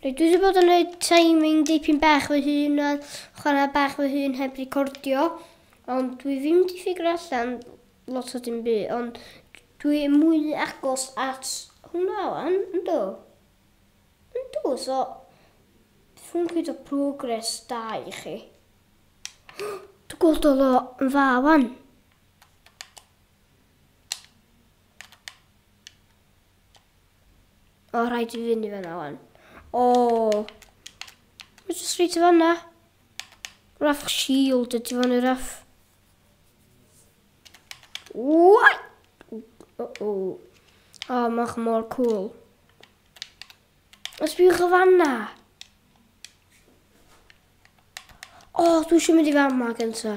Reit, dwi wedi bod yn gwneud timing dipyn bach fy hun a chwarae bach fy hun heb recordio. Ond dwi ddim wedi ffigur allan lot o dim byd, ond dwi mwy agos at hwnna wan, ynddo? Ynddo, so hwn cyd o progress da i chi. Dwi'n gweld o lo yn dda wan. O, rhaid i fynd i fan'na wan. O! Mae jyst reit i fan'na. Raff shield ydi fan raff. What? O, o, mae'n mor cool. Os bywch o fan'na. O, dwi eisiau mynd i fan'ma gynta.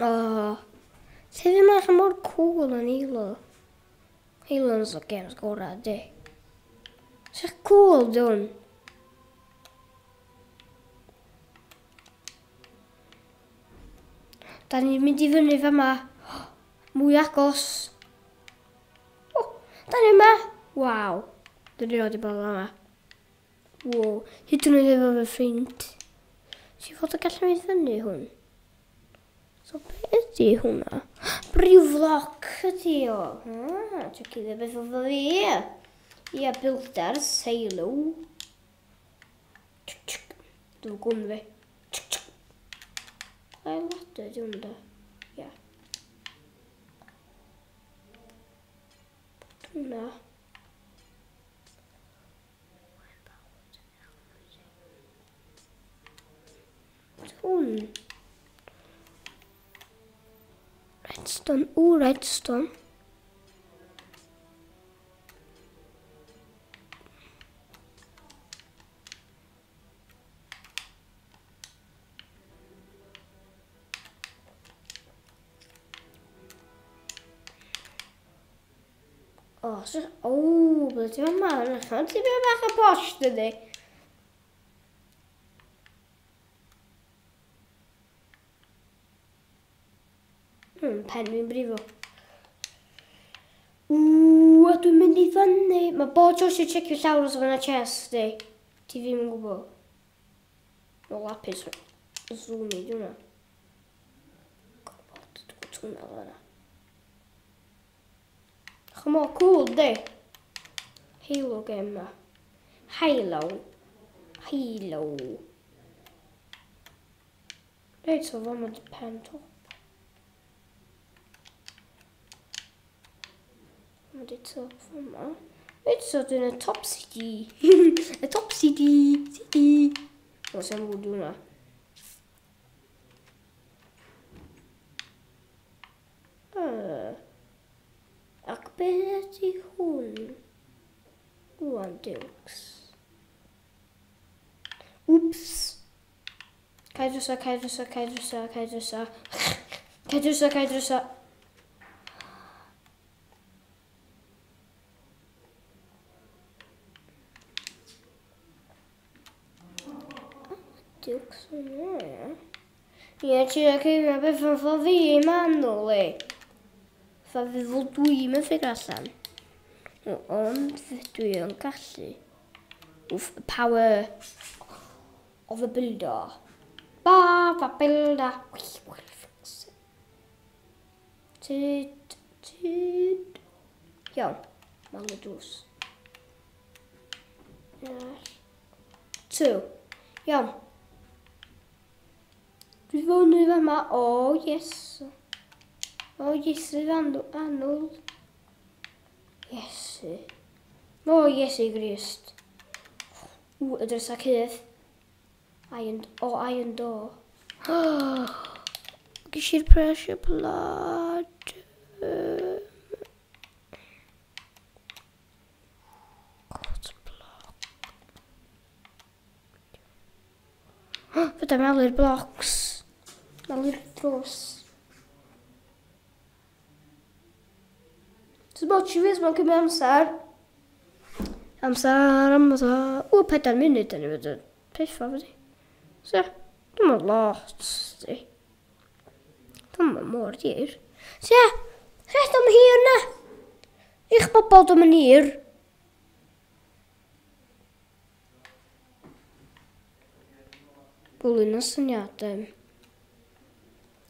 O, lle fi mae'n mor cool yn Halo. Halo'n o games gorau, di. Sy'n cool, dwi'n. Da ni'n mynd i fyny fama. Mwy agos. O, da ni yma. Waw. Dwi'n rioed i bod yma. Wow. Hyd yn oed efo fy ffrind. Ti'n fod yn gallu mynd fyny hwn? So be ydy hwnna? Brifloc ydy o. Ah, ti'n cuddio beth oedd fi. Ia, builders, Halo. Dwi'n gwn fi. Ail ladder ydy hwn da. Ia. Hwnna. Hwn. Redstone. O, redstone. O, so, o, beth yma yma? Ti'n mynd bach o posh, dydy? Pen fi'n brifo. Ww, a dwi'n mynd i fyny. Mae bod tro eisiau checio llawr os yna chest, di. Ti ddim yn gwybod. O, lapis. Zoom i, dwi'n Gwybod, dwi'n twnnel yna. Chmo, cool, di. Halo game ma. Halo. Halo. Reit, so fo mae'n pen top. Mae'n di top yma. Reit, so dwi'n y top city. Y top city. City. O, sy'n fwyd hwnna. Ac beth ydy hwn? Wwan, diwcs. Wps. Cau drysa, cau drysa, cau drysa, cau drysa. Cau drysa, cau drysa. Diwcs yna. Ie, ti'n cymryd beth yn fo fi, manwl i. Fa fi fod dwi'n mynd ffigur allan. Ond dwi yn gallu. Wff, power of a builder. Ba, ba, builder. We will fix it. Tyd, tyd. Iawn, mae'n y drws. Two. Iawn. Dwi fyny fama. O, yes. O, yes, anwl. Iesu. O, Iesu Grist. Ww, y drysa cudd. Iron, o, iron door. Ges i'r pressure plate. Quartz block. Fydda malu'r blocks. Malu'r drws. Ti'n bod i fys, mae'n cymryd amser. Amser, amser. O, 4 munud yn ei fod yn pethau fyddi. So, dwi'n meddwl lot, di. Dwi'n meddwl mor dir. So, rhaid am hir na. Ich bobl dwi'n mynd i'r. Bwlyn o syniadau.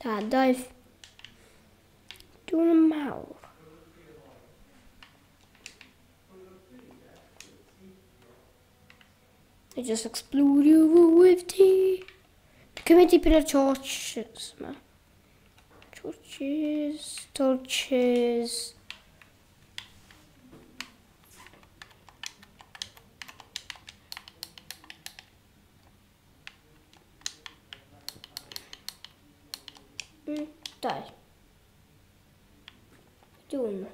Da, daeth. Dwi'n mawr. I just explode you with tea. Cymryd dipyn o'r torches yma. Torches, torches. Dau. Dwi'n.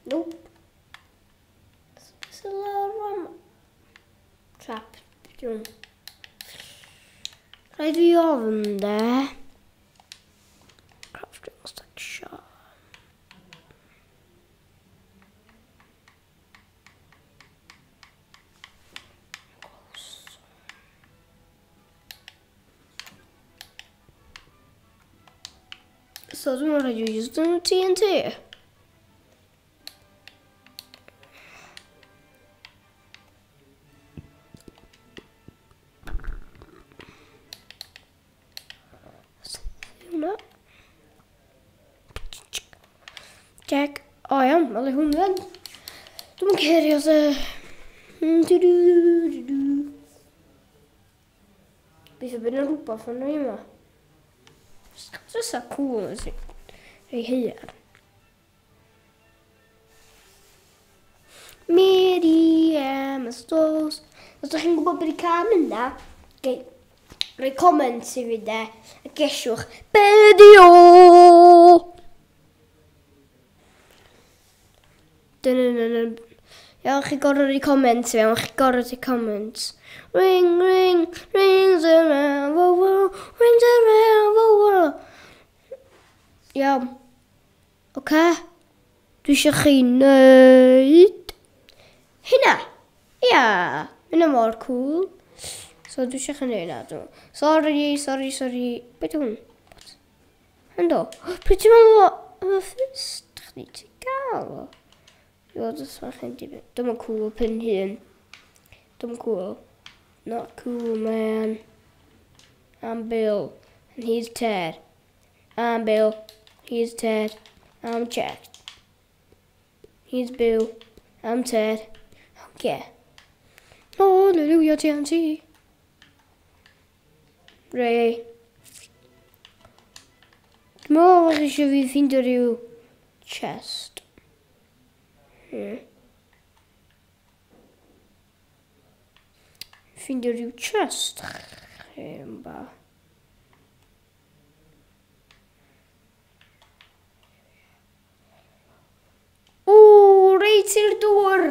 Nope. It's a lawr trap. Dwi'n. Rhaid fi ofn de. Crafting section. So dwi'n rhaid i just yn TNT. Hwnna. Jack. O iawn, mae hwn fan. Dwi'n cerio se. Beth bydd yn rhywbeth yn yma. Just a cool is rei heiar. Miriam Stos. Os ydych chi'n gwybod beth i cael yna, rhoi comment i fi de, a gesiwch be di o! Dyn. Iawn, chi gorfod rhoi comment i fi, iawn, chi gorfod rhoi comment. Ring, ring, rings around the world, rings around the world. Iawn. Oce? Dwi eisiau chi wneud hynna. Ia, hynna mor cool. So dwi eisiau chi wneud hynna. Sorry, sorry, sorry. Be di hwn? Ynddo. Pryd ti'n meddwl o fist chdi ti gael o? Dwi'n dwi Dwi'n cool pen hun. Dwi'n cool. Not cool, man. I'm Bill, and he's Ted. I'm Bill, he's Ted. I'm Jack. He's Bill, I'm Ted. Okay. Hallelujah, TNT. Ray. Dwi'n meddwl chi eisiau fi ffeindio rhyw chest. Ffeindio rhyw chest. Ba. O, reit i'r dŵr!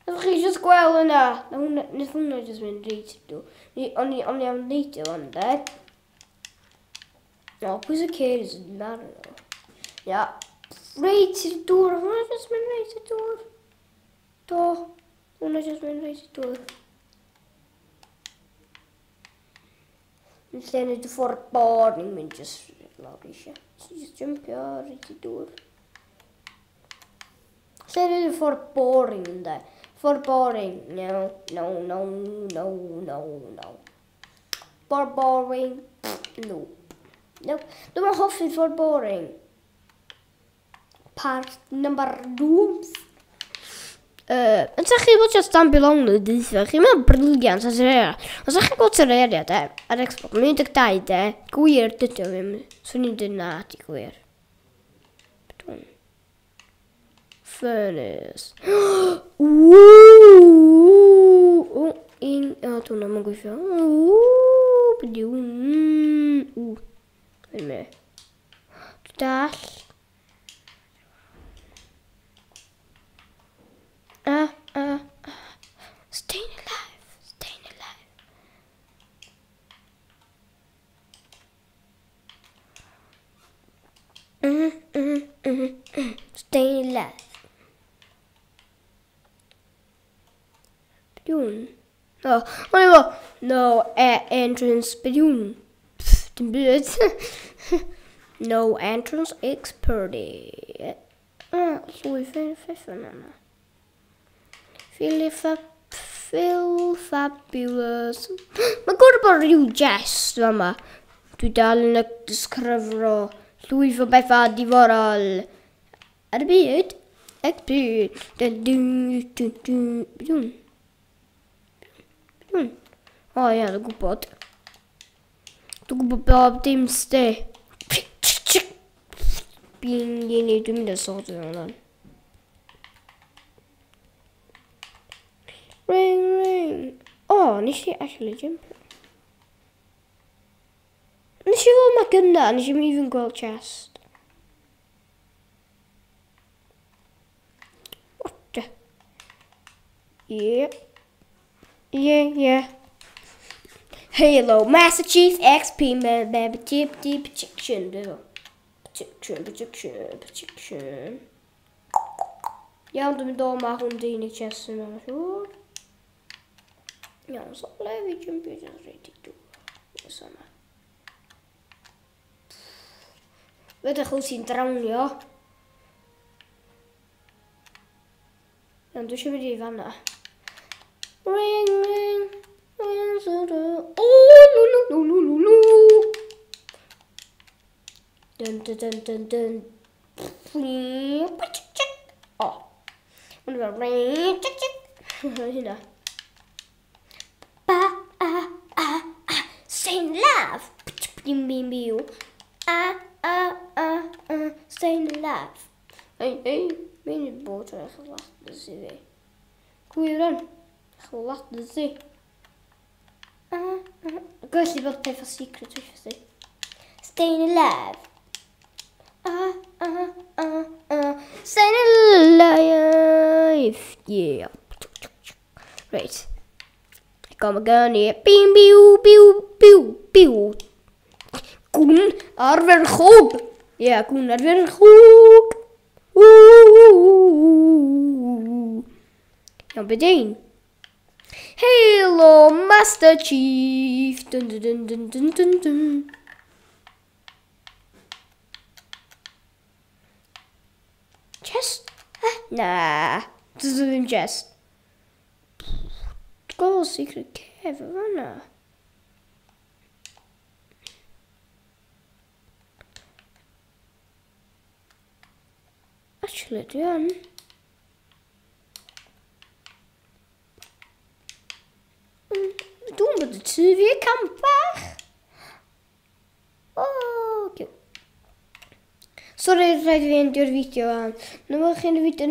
Ydych chi just gweld yna? Nid hwnna just mynd reit i'r dŵr. O'n i am neidio fan, de. No, pwy sy'n cares yn marw? Ia, reit i'r dŵr. Hwnna just mynd reit i'r dŵr. Do, hwnna just mynd reit i'r dŵr. Yn lle wneud y ffordd bod ni'n mynd just lawr eisiau. Just jumpio reit i'r dŵr. Lle wneud y ffordd boring ynde? Ffordd boring. No, no, no, no, no, no. Ffordd boring. No. Nope. Dwi'n hoffi ffordd boring. Part number 2. Yn sa chi watcha Stand Belong nhw dweud, chi'n meddwl brilliant as yr area. Os ydych chi'n gweld yr area de, ar Xbox, mae'n 12 de, gwir dydy o ddim, swn i'n dweud na di gwir. Furnace. Ooh! O, un, o, dwi'n am yn gweithio. Ooh, beth yw? Ooh, wait a minute. Dall. Staying alive, staying alive. Staying alive. Balloon. Oh, no, entrance balloon. Dim byd. No entrance experty. Llwyth ffeff yna. Phil Fabulous. Mae'n gwrdd bod rhyw jest fama. Dwi dal yn discryfro llwyth o bethau diforol. Ar y byd. XP. Dun dun dun dun. Dun. Dun. O ia, dwi'n gwybod. Dwi'n gwybod bob dim sti. Bing, dwi'n mynd i sortio hwnna. Ring, ring. Oh, nes i actually jump. Nes i fod yma gynna, nes i'm even gweld chest. What the? Yeah. Yeah, yeah. Halo, Master Chief, XP, man, baby, tip, tip, protection, protection, protection, protection. Iawn, dwi'n mynd o ma hwn di unig chest yma, mae'n siŵr. Iawn, so le fi jumpio just ready to. Yes, yma. Fedrwch wyt ti'n drawnio. Iawn, dwi eisiau mynd i fanna. Ring, ring, ring, so do. Oh, no, no, no, no, no, no. Dun, dun, dun, dun, dun. Oh. Mae'n fel ring, chick, chick. Hynna. Ba, a, a, a, saying love. Bim, bim, bim. A, a, a, a, saying love. Ei, ei, mae'n bod yn eich ladys i fi. Gwir yn, eich ladys i. A, a, gallu bod peth o secret weithio si. Staying alive. A, a, a, a, staying alive. Yeah. Right. I got my gun here. Bim, biw, biw, biw, biw. Gwn arferchog. Yeah, gwn arferchog. Ooh. Iawn, be dein? Halo, Master Chief. Dun dun dun dun dun dun dun. Chest? Huh? Na. Dydw ddim chest. Go secret cave o fanna. Actually, dwi yn. Dwi'n bod y tŷ fi y camp bach. Oh, okay. Sorry, rhaid i fi endio'r fideo fan. Na wela chi'n y fideo.